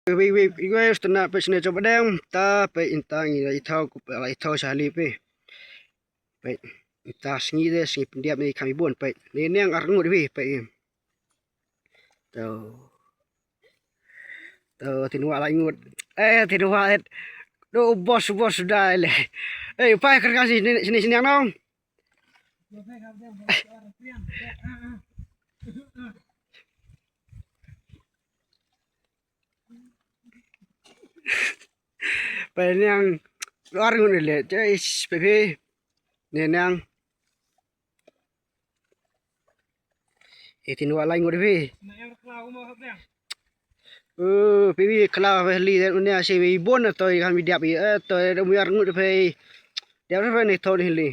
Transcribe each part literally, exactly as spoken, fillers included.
Wei wei wei wei stena pe sene coba deng ta pe inta ngi la ithaw ku pe la ithaw sha hali pe. Pe inta sngi de sngi pyndiap ni kami bun pe. Ni neng ar ngut wi pe. To. To tinwa la ngut. Eh tinwa et. Do bos bos dai le. Eh pai kerja sini sini sini nong. Pai niang luar ngun le chais pepe. Ni niang. Itin wa lai ngut pe. Uh, pepe kla pe li dan unia si pe bon to kan bidiap i to da muar ngut pe. Dia pe ni to ni li.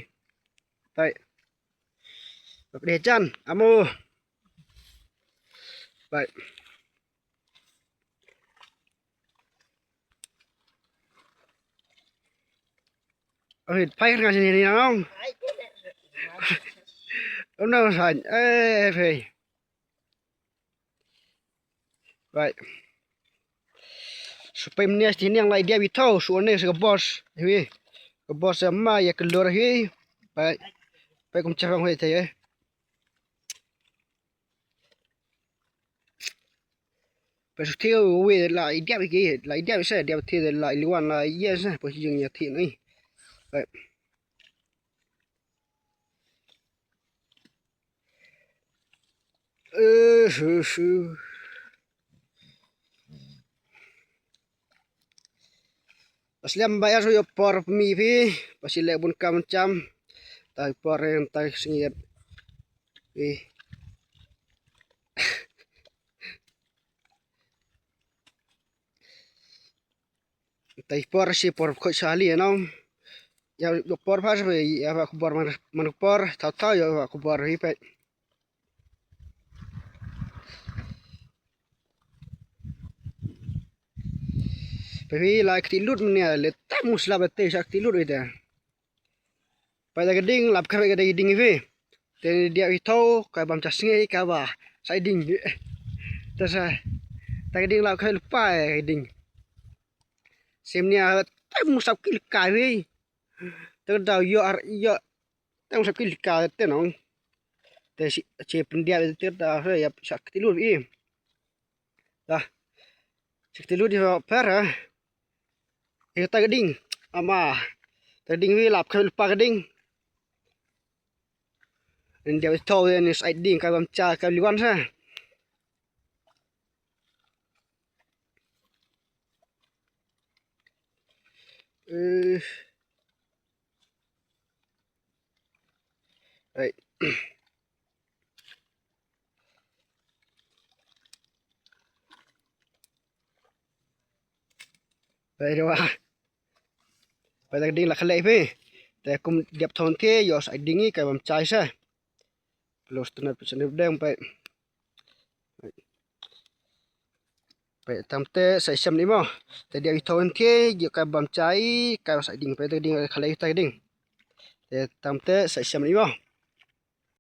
Pai. Pe jan amo. Pai. Oi, pai nga sini ni nong. Om nong san. Eh, pai. Pai. Supai mnia sini yang lai dia bito, su ne se boss. Wi. Ke boss ma ya kelur hi. Pai. Pai kum chafang wi te. Pe su thie wei la i diap ki la i diap se diap thie la i liwan la i yes pe jing ya thie ni. Pe. Eh, su su. Paslem ba ya su yo por mi phi. Pasile bun kam cham. Tai por en tai singiet. Phi. Tai por si por khoi sali no. Ya yo por pas phi ya ba kubor man man por tau tau yo ba kubor hi pe. Pepe la kti lut menia le ta musla bete sa kti lut ida. Pai da keding lap ka keding ve. Te dia ito ka bam chas nge ka ba sa ding. Ta sa ta keding lap ka lupa keding. Semnia ta musla ki ka ve. Ta da yo ar yo. Tang sap ki lika te nong. Te si che pyndia te ta he ya sak ti lu i. Ta. Sak ti lu di per ha. E ta ding. Ama. Ta ding wi lap ka pa ding. India to ni sai ding ka bam cha ka liwan sa. Eh. Hey. Hey, dua. Pai ta ding la khalei phi. Te kum diap thon the yo sa ding i ka bam chai sa. Plus tena pisa ni deng pai. Pai tam te sa isem ni mo. Te dia i thon the yo ka bam chai ka sa ding pai ta ding khalei ta ding. Te tam te sa isem ni mo.